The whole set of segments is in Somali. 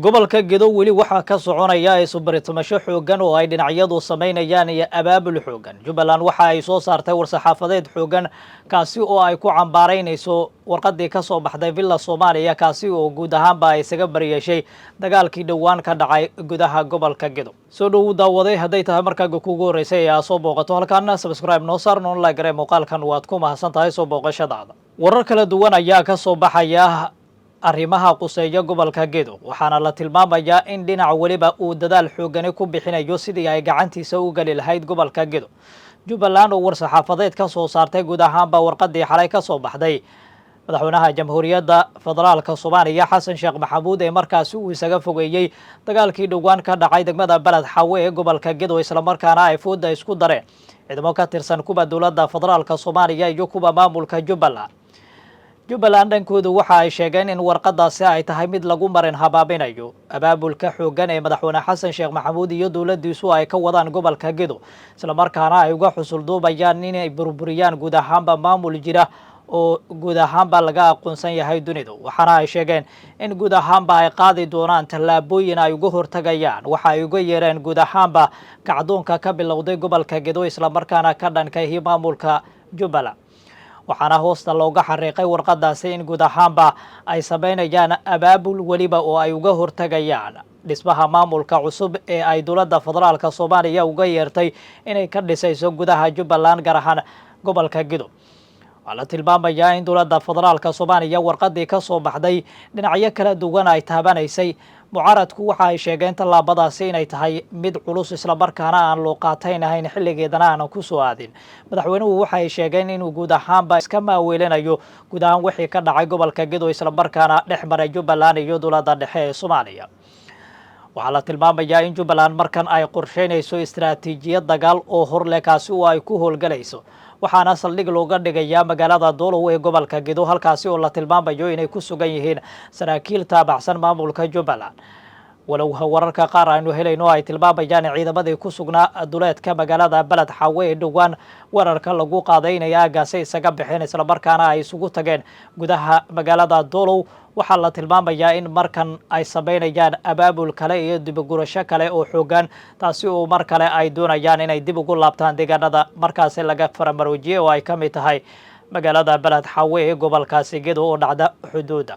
Gobolka Gedo weli waxaa ka soconaya isu-baritamasho xooggan oo ay dhinacyadu samaynayaan iyo abaabul xooggan. Jubbaland waxa ay soo saartay war-saxaafadeed xooggan, kaasi oo ay ku cambaaraynayso warqadii ka soo baxday Villa Soomaaliya, kaasi oo guud ahaanba ay isaga bariyeeshay dagaalkii dhowaan ka dhacay gudaha gobolka Gedo. Soo dhowu daawaday, hadday tahay markaaga kuugu horreysay ee aa soo booqato halkaana, subscribe noo saar, noon like garee muuqaalkan. Waad ku mahadsan tahay soo booqashadaada. Warar kala duwan ayaa ka soo baxaya arrimaha quseeya gobolka Gedo, waxaana la tilmaamayaa in dhinac weliba uu dadaal xoogani ku bixinayo sidii ay gacantiisa u geli lahayd gobolka Gedo. Jubbaland oo war-saxaafadeed ka soo saartay guud ahaanba warqadii xalay ka soo baxday madaxweynaha Jamhuuriyadda Federaalka Soomaaliya Xasan Sheekh Maxamuud ee markaasi uu isaga fogeeyey dagaalkii dhowaan ka dhacay degmada Beled Xawe ee gobolka Gedo, islamarkaana ay fooda isku dareen ciidamo ka tirsan kuwa dowladda Federaalka Soomaaliya iyo kuwa maamulka Jubbaland. Jubbaland dhankoodu waxa ay sheegeen in warqadaasi ay tahay mid lagu marin habaabinayo abaabulka xooggan ee madaxweyne Xasan Sheekh Maxamuud iyo dowladdiisu ay ka wadaan gobolka Gedo, islamarkaana ay uga xusul duubayaan inay burburiyaan guud ahaanba maamul jira oo guud ahaanba laga aqoonsan yahay dunidu. Waxaana ay sheegeen in guud ahaanba ay qaadi doonaan tallaabooyin ay uga hortagayaan waxa ay uga yeereen guud ahaanba kacdoonka ka bilowday gobolka Gedo, islamarkaana ka dhankahi maamulka Jubbaland. Waxaana hoosta looga xariiqay warqadaasi in guud ahaanba ay sameynayaan abaabul weliba oo ay uga hortagayaan dhismaha maamulka cusub ee ay dowladda Federaalka Soomaaliya uga yeertay inay ka dhisayso gudaha Jubbaland, gaar ahaan gobolka Gedo. Waxaa la tilmaamayaa in dowladda Federaalka Soomaaliya warqadii ka soo baxday dhinacyo kala duwan ay taabanaysay. Mucaaradku waxa ay sheegeen tallaabadaasi inay tahay mid culus, islamarkaana aan loo qaataynahayn, xilligeedana aanan ku soo aadin. Madaxweynuhu waxa ay sheegeen inuu guud ahaanba iska maaweelinayo guud ahaan wixii ka dhacay gobolka Gedo, islamarkaana dhex maray Jubbaland iyo dowladda dhexe ee Soomaaliya. Waxaa la tilmaamayaa in Jubbaland markan ay qorsheynayso istaraatiijiyad dagaal oo horleh, kaasi oo ay ku howlgalayso, waxaana saldhig looga dhigayaa magaalada Doolow ee gobolka Gedo, halkaasi oo la tilmaamayo inay ku sugan yihiin saraakiil taabacsan maamulka Jubbaland. Walow wararka qaar aynu helayno ay tilmaamayaan in ciidamadii ku sugnaa duleedka magaalada Beled Xaawe ee dhowaan weerarka lagu qaaday inay aagaasi isaga baxeen, islamarkaana ay isugu tageen gudaha magaalada Doolow, waxaa la tilmaamayaa in markan ay sameynayaan abaabul kale iyo dibugurasho kale oo xoogan, taasi oo mar kale ay doonayaan inay dib ugu laabtaan deegaanada markaasi laga faramaroojiyey oo ay ka mid tahay magaalada Beled Xaawe ee gobolkaasi Gedo oo dhacda xuduudda.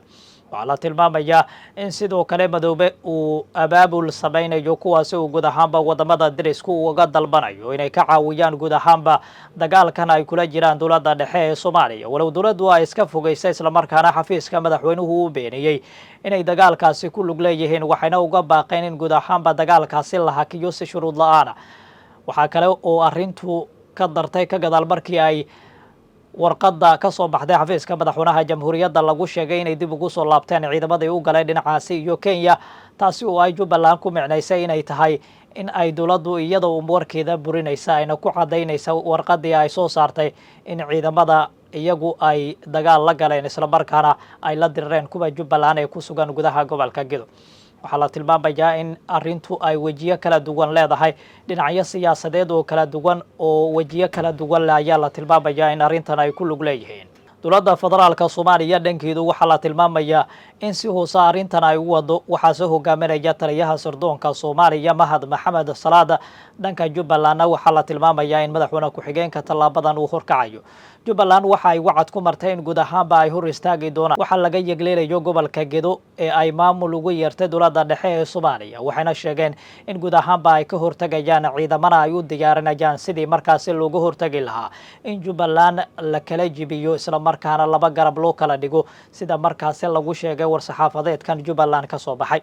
Waxaa la tilmaamayaa in sidoo kale Madoobe uu abaabul samaynayo, kuwaasi uu guud ahaanba wadamada derisku uga dalbanayo inay ka caawiyaan guud ahaanba dagaalkan ay kula jiraan dowladda dhexe ee Soomaaliya, walow dowladdu ay iska fogeysa, islamarkaana xafiiska madaxweynuhu uu beeniyey inay dagaalkaasi ku lug leeyihiin. Waxayna uga baaqeen in guud ahaanba dagaalkaasi la hakiyo si shuruud la-aana. Waxaa kale oo arrintu ka dartay ka gadaal markii ay warqadda ka soo baxday xafiiska madaxweynaha jamhuuriyadda lagu sheegay inay dib ugu soo laabteen ciidamadii u galay dhinacaasi iyo Kenya, taasi oo ay Jubbaland ku micnaysay inay tahay in ay dowladdu iyada un warkeeda burinaysa, ayna ku caddaynaysa warqaddii ay soo saartay in ciidamada iyagu ay dagaal la galeen, islamarkaana ay la dirireen kuwa Jubbaland ee ku sugan gudaha gobolka Gedo. Waxaa la tilmaamayaa in arrintu ay wejiyo kala duwan leedahay, dhinacyo siyaasadeed oo kala duwan oo wejiyo kala duwan leh ayaa la tilmaamayaa in arrintan ay ku lug leeyihiin. Dowladda Federaalka Soomaaliya dhankeedu waxaa la tilmaamayaa in si hoose arrintan ay u wado. Waxaa soo hogaaminaya taliyaha sirdoonka Soomaaliya Mahad Maxamed Salaada. Dhanka Jubbalandna waxaa la tilmaamayaa in madaxweyne ku-xigeenka tallaabadan uu horkacayo. Jubbaland waxa ay wacad ku martay in guud ahaanba ay hor istaagi doonaan waxaa laga yegleelayo gobolka Gedo ee ay maamul ugu yeertay dowladda dhexe ee Soomaaliya. Waxayna sheegeen in guud ahaanba ay ka hortagayaan, ciidamana ay u diyaarinayaan sidii markaasi looga hortagi lahaa in Jubbaland la kala jibiyo, islamarkaana laba garab loo kala dhigo, sida markaasi lagu sheegay war-saxaafadeedkan Jubbaland ka soo baxay.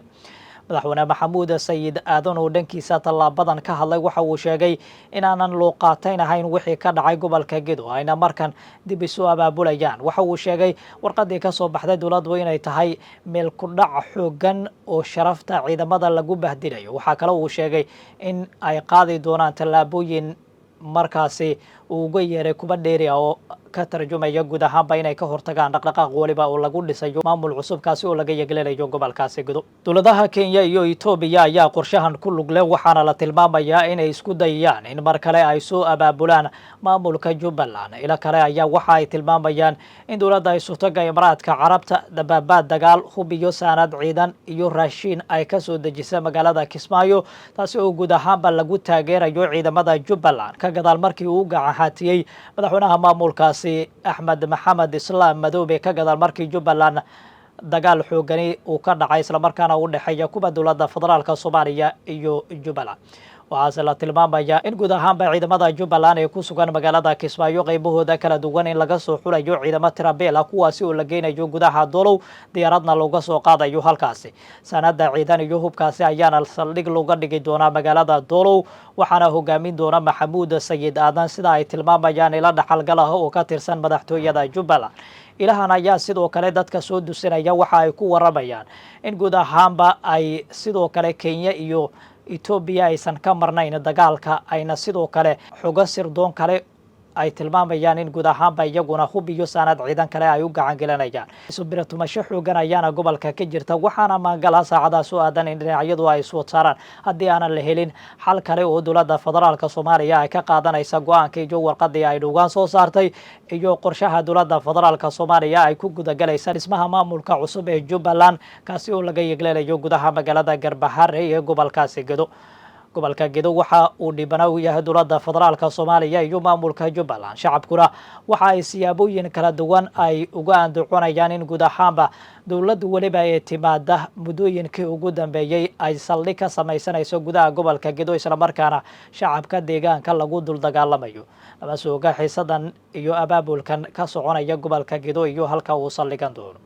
Madaxweyne Maxamuud Sayid Aadan oo dhankiisa tallaabadan ka hadlay waxa uu sheegay inaanan loo qaatayn ahayn wixii ka dhacay gobolka Gedo, ayna markan dib isu abaabulayaan. Waxa uu sheegay warqadii ka soo baxday dowladdu inay tahay meel ku dhac xoogan oo sharafta ciidamada lagu bahdinayo. Waxaa kale uu sheegay in ay qaadi doonaan tallaabooyin markaasi Uu uga yeeray kuba dheeri ah oo ka tarjumaya guud ahaanba inay ka hortagaan dhaqdhaqaaq waliba oo lagu dhisayo maamul cusub, kaasi oo laga yeglelayo gobolkaasi Gedo. Dowladaha Kenya iyo Etoobiya ayaa qorshahan ku lug leh, waxaana la tilmaamayaa inay isku dayayaan in mar kale ay soo abaabulaan maamulka Jubbaland. Ilo kale ayaa waxa ay tilmaamayaan in dowladda Isutaga Imaaraadka Carabta dabaabaad dagaal, hub iyo saanad ciidan iyo raashiin ay kasoo dejisa magaalada Kismaayo, taasi oo guud ahaanba lagu taageerayo ciidamada Jubbaland, ka gadaal markii uu gacanhaatiyey madaxweynaha maamulkaasi, Axmed Maxamed Islaam Madoobe, ka gadaal markii Jubbaland dagaal xoogani uu ka dhacay, islamarkaana u dhexeeya kuwa dowladda federaalka Soomaaliya iyo Jubbaland. Waxaase la tilmaamayaa in guud ahaanba ciidamada Jubbaland ee ku sugan magaalada Kismaayo qaybahooda kala duwan in laga soo xulayo ciidamo tirabeel ah, kuwaasi oo la geynayo gudaha Dolow, diyaaradna looga soo qaadayo halkaasi. Sanada ciidan iyo hubkaasi ayaana saldhig looga dhigi doonaa magaalada Dolow, waxaana hogaamin doona Maxamuud Sayid Aadan, sida ay tilmaamayaan ilo dhaxalgal ah oo ka tirsan madaxtooyada Jubbaland. Ilahan ayaa sidoo kale dadka soo dusinaya waxa ay ku waramayaan in guud ahaanba ay sidoo kale Kenya iyo Etoobiya aysan ka marnayn dagaalka, ayna sidoo kale xogo sirdoon kale ay tilmaamayaan in guud ahaanba iyaguna hub iyo saanad ciidan kale ay u gacan gelinayaan. Isubiratumasho xoogan ayaana gobolka ka jirta, waxaana maangala saacadaas u aadan in dhinacyadu ay iswad saaraan, haddii aanan la helin xal kale oo dowladda federaalka Soomaaliya ay ka qaadanaysa go-aanka iyo warqadii ay dhowgaan soo saartay iyo qorshaha dowladda federaalka Soomaaliya ay ku gudagalaysa dhismaha maamulka cusub ee Jubbaland, kaasi oo laga yeglelayo gudaha magaalada Garbahare ee gobolkaasi Gedo. Gobolka Gedo waxa uu dhibana u yahay dowladda federaalka Soomaaliya iyo maamulka Jubbaland. Shacabkuna waxa ay siyaabooyin kala duwan ay uga andacoonayaan in guud ahaanba dowladdu weliba ee timaada muddooyinkii ugu dambeeyey ay saldhig ka samaysanayso gudaha gobolka Gedo, islamarkaana shacabka deegaanka lagu dul dagaalamayo. Lama sooga xiisadan iyo abaabulkan ka soconaya gobolka Gedo iyo halka uu saldhigan doono.